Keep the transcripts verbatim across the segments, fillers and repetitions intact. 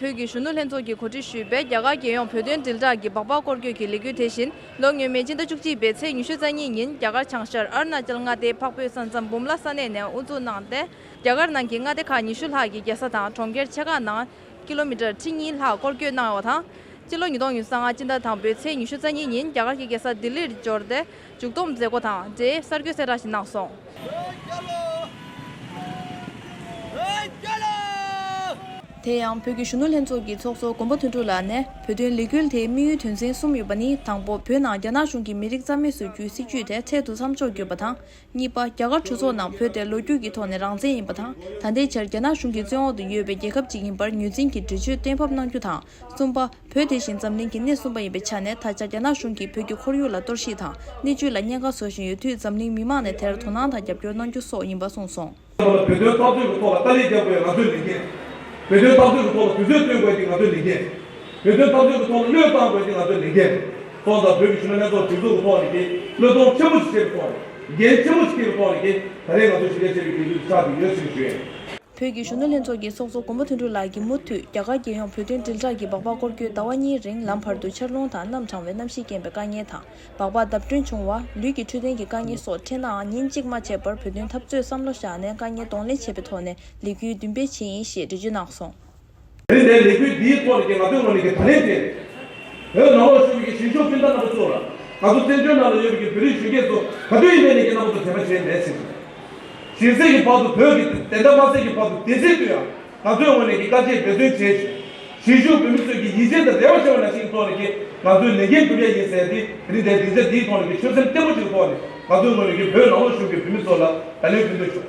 བོད་ཀྱི་གཞོན་ནུ་ལྷན་ཚོགས་ཀྱིས་གོ་སྒྲིག་ཞུས་པའི་རྒྱ་གར་རྒྱལ་ཡོངས་བོད་དོན་དྲིལ་བསྒྲགས་ཀྱི་སྦག་སྦག་སྐོར་སྐྱོད་ཀྱི་ལས་འགུལ་དེ་བཞིན་ལོ་སྔོན་མའི་སྤྱི་ཟླ་བཅུ་གཅིག་པའི་ཚེས་ཉི་ཤུ་རྩ་གཉིས་ཉིན་རྒྱ་གར་བྱང་ཤར་ཨ་རུ་ན་ཅལ་མངའ་སྡེའི་འཕགས་བོད་ས་མཚམས་འབུམ་ལ་ས་གནས་ནས་དབུ་འཛུགས་གནང་སྟེ། རྒྱ་གར་ནང་གི་མངའ་སྡེ་ཁག་ཉི་ཤུ་ལྷག་གི་རྒྱལ་ས་དང་གྲོང་ཁྱེར་ཆེ་ཁག་ནང་ཀི་ལོ་མི་ཊར་ཁྲི་གཉིས་ལྷག་སྐོར་སྐྱོད་གནང་ཡོད་པ་དང་། སྤྱི་ལོ་ཉིས་སྟོང་ཉི་ཤུ་རྩ་ལྔ་སྤྱི་ཟླ་དང་པོའི་ཚེས་ཉི་ཤུ་རྩ་གཉིས་ཉིན་རྒྱ་གར་གྱི་རྒྱལ་ས་ལྡི་ལིར་འབྱོར་ཏེ་མཇུག་བསྡོམས་མཛད་སྒོ་དང་འབྲེལ་གསར་འགོད་གསལ་བསྒྲགས་ཤིག་གནང་སོང་། དེ་ཡང་བོད་ཀྱི་གཞོན་ནུ་ལྷན་ཚོགས་ཀྱི་ཚོགས་གཙོ་མགོན་པོ་དོན་གྲུབ་ལགས་ནས་བོད་དོན་ལས་འགུལ་དེའི་དམིགས་ཡུལ་དོན་ཚན་གསུམ་ཡོད་པ་ནི། དང་པོ། བོད་ནང་རྒྱ་ནག་གཞུང་གིས་མི་རིགས་རྩ་མེད་བཟོ་རྒྱུའི་སྲིད་བྱུས་དེ་འཕྲལ་དུ་མཚམས་འཇོག་དགོས་པ་དང་། གཉིས་པ། རྒྱ་གར་གྲོས་ཚོགས་ནང་བོད་དེ་ལོ་རྒྱུས་ཀྱི་ཐོག་ནས་རང་བཙན་ཡིན་པ་དང་། ད་ལྟའི་ཆར་རྒྱ་ནག་གཞུང་གི་བཙོན་འོག་ཏུ་ཡོད་པའི་རྒྱལ་ཁབ་ཅིག་ཡིན་པར་ངོས་འཛིན་གྱི་འགྲེལ་བརྗོད་གཏན་ཕབ་གནང་རྒྱུ་དང་། གསུམ་པ། བོད་དེ་བཞིན་འཛམ་གླིང་གི་སྣེ་གསུམ་པ་ཡིན་པའི་ཆ་ནས། ད་ཆ་རྒྱ་ནག་གཞུང་གིས་བོད་ཀྱི་ཁོར་ཡུག་ལ་གཏོར་བཤིག་དང་གནས་སྤྱོད་ལ་ཉེན་ཁ་བཟོ་བཞིན་ཡོད་དུས། འཛམ་གླིང་མི་མང་ནས་དེར་དོ་སྣང་དང་རྒྱབ་སྐྱོར་གནང་རྒྱུ་སོགས་ཡིན་པ་གསུངས་སོང་། བོད་དོན་འཐབ་རྩོད་ཀྱི་ཐོག་ལ་ཏཱ་ལའི་རྒྱབ་དགོས་ཡ་ང་ཚོའི་ལས་འགན། བོད་དོན་འཐབ་རྩོད་ཀྱི་ཐོག་ལ་དུས་ཚོད་བཏོན་དགོས་ཡ་དེ་ང་ཚོའི་ལས་འགན། བོད་དོན་འཐབ་རྩོད་ཀྱི་ཐོག་ལ་བློས་བཏང་དགོས་ཡ་དེ་ང་ཚོའི་ལས་འགན། སོང་ཙང་བོད་ཀྱི་གཞོན་ནུ་ལྷན་ཚོགས་སྒྲིག་འཛུགས་ཀྱི་ཐོག་ནས་ཀྱི་བློས་གཏོང་ཆེན་པོ་ཞིག་བྱས་པའི་ཐོག་ནས། འགན་ཆེན་པོ་ཞིག་འཁྱེར་བའི་ཐོག་ནས་ཀྱི་ད་རེས་ང་ཚོས་གཞི་རྒྱ་ཆེ་བའི་འགན་འཁྲི་དེ་ཆགས་བསྡད་ཡོད་ཟེར་ཞུ་ཡ་ཡིན། བོད་ཀྱི་གཞོན་ནུ་ལྷན་ཚོགས་ཀྱི་ཚོགས་གཙོ་མགོན་པོ་དོན་གྲུབ་ལགས་ཀྱིས་མུ་མཐུད་རྒྱ་གར་རྒྱལ་ཡོངས་བོད་དོན་དྲིལ་བསྒྲགས་ཀྱི་སྦག་སྦག་སྐོར་སྐྱོད་ཟླ་བ་གཉིས་རིང་ལམ་བར་དུ་ཆར་རླུང་དང་གནམ་གྲང་བའི་གནམ་གཤིས་རྐྱེན་པས་དཀའ་ངལ་དང་། སྦག་སྦག་བརྡབ་སྐྲུན་བྱུང་བ། ལུད་ཀྱི་འཕྲོད་བསྟེན་གྱི་དཀའ་ངལ་སོགས་འཕྲད་ནའང་ཉིན་གཅིག་མ་ཆད་པར་བོད་དོན་འཐབ་རྩོད་བསམ་བློ་བཞག་ནས་དཀའ་ངལ་གདོང་ལེན་བྱས་པའི་ཐོག་ནས་ལས་འགུལ་འདུན་སྤེལ་བྱས་ཡིན་ཞེས་འགྲེལ་བརྗོད་གནང་སོང་། དེ་ནས་ལས་འགུལ་འདིའི་ཐོག་ནས་ཀྱི་ང་ཚོའི་ངོས་ནས་ཀྱི་ད་ལན་དེ། བོད་ནང་ལོགས་བཞུགས་པའི་གཞིས་བཞུགས་སྤུན་ཟླ་རྣམ་པ་ཚོ་ལ། ང་ཚོ་བཙན་བྱོལ་ནང་ལ་ཡོད་པའི་བོད་རིགས་གཞོན་སྐྱེས་ཚོ་ག་དུས་ཡིན་ནའི་ཀྱི་རྣམ་པ་ཚོ་དྲན་པ་བྱས་མེད་ཟེར། ཞིང་སྲིད་ཀྱི་བར་དུ་བོད་ཀྱི་བདེན་མཐའ་མ་གསལ་གྱི་བར་དུ་དེ་སྲིད་དུ་ཡང་ང་ཚོའི་ངོས་ནས་ཀྱི་དཀའ་སྤྱད་འབད་བརྩོན་བྱས་ཤིང་། གཞིས་བཞུགས་བོད་མི་ཚོས་ཀྱི་ཡིད་ཆེས་དང་རེ་བ་བྱེད་པ་ནང་བཞིན་ཐོག་ནས་ཀྱི་ང་ཚོའི་ལས་འགན་སྒྲུབ་ཡ་ཡིན་ཟེར་ཏེ། དེ་རིང་འདིར་སྡིངས་ཆ་འདིའི་ཐོག་ནས་ཀྱི་ཆོད་སེམས་བརྟན་པོ་ཞིག་ཐོག་ནས་ང་ཚོའི་ངོས་ནས་ཀྱི་བོད་ནང་ལོགས་བཞུགས་པའི་བོད་མི་ཚོ་ལ་ད་ལན་ཕུལ་འདོད་ཞུ།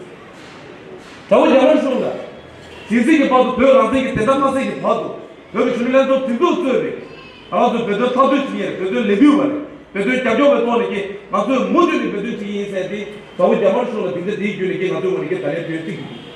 དགྲ་བོ་རྒྱ་དམར་གཞུང་ལ། ཞིང་སྲིད་ཀྱི་བར་དུ་བོད་རང་བཙན་གྱི་བདེན་མཐའ་མ་གསལ་གྱི་བར་དུ། བོད་ཀྱི་གཞོན་ནུ་ལྷན་ཚོགས་སྒྲིག་འཛུགས་གཙོས་པའི་ང་རང་ཚོའི་བོད་དོན་འཐབ་རྩོད་བྱེད་མཁན། བོད་དོན་ལས་འགུལ་བ་ནས་བོད་དོན་རྒྱབ་སྐྱོར་བའི་ཐོག་ནས་ཀྱི་ང་ཚོས་མུ་མཐུད་ནས་འབད་བརྩོན་བྱེད་ཀྱི་ཡིན་ཟེར་ཏེ། དགྲ་བོ་རྒྱ་དམར་གཞུང་ལ་སྡིངས་ཆ་འདིའི་བརྒྱུད་ནས་ཀྱི་ང་ཚོའི་ངོས་ནས་ཀྱི་ད་ལན་ཕུལ་གཅིག་གི།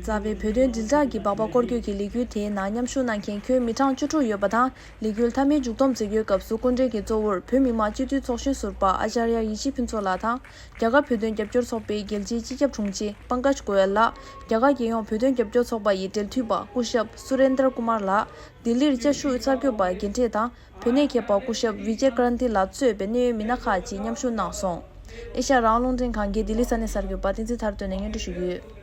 རྩ་བའི་བོད་དོན་དྲིལ་བསྒྲགས་ཀྱི་སྦག་སྦག་སྐོར་སྐྱོད་ཀྱི་ལས་འགུལ་དེའི་ནང་མཉམ་ཞུགས་གནང་མཁན་ཁྱོན་མི་གྲངས་བཅུ་དྲུག་ཡོད་པ་དང་། ལས་འགུལ་མཐའ་མའི་མཇུག་བསྡོམས་མཛད་སྒོའི་སྐབས་སུ་སྐུ་མགྲོན་གྱི་གཙོ་བོར་བོད་མི་མང་སྤྱི་འཐུས་ཚོགས་གཞོན་ཟུར་པ་ཨ་ཅར་ཡ་ཡེ་ཤེས་ཕུན་ཚོགས་ལགས་དང་། རྒྱ་གར་བོད་དོན་རྒྱབ་སྐྱོར་ཚོགས་པའི་རྒྱལ་སྤྱིའི་སྤྱི་ཁྱབ་དྲུང་ཆེ་པང་ཀཇ་གོ་ཡལ་ལགས། རྒྱ་གར་རྒྱལ་ཡོངས་བོད་དོན་རྒྱབ་སྐྱོར་ཚོགས་པ་ཡི་འབྲེལ་མཐུད་པ་སྐུ་ཞབས་སུ་རེན་དར་ཀུ་མར་ལགས། ལྡི་ལིར་བཅའ་བཞུགས་གསར་འགོད་པ་རྒན་གྲས་དང་། བོད་གནས་མཁས་པ་སྐུ་ཞབས་བི་ཇེ་ཀྲན་ཏི་ལ་གཙོས་པའི་གནད་ཡོད་མི་སྣ་ཁག་ཅིག་མཉམ་ཞུགས་གནང་སོང་། ཨེ་ཤ་ཡ་རང་དབང་རླུང་འཕྲིན་ཁང་གིས་ལྡི་ལི་ས་གནས་གསར་འགོད་པ་བསྟན་འཛིན་ཐར་བསྟན་ནས་སྙན་སྒྲོན་ཞུ་གི་ཡོད།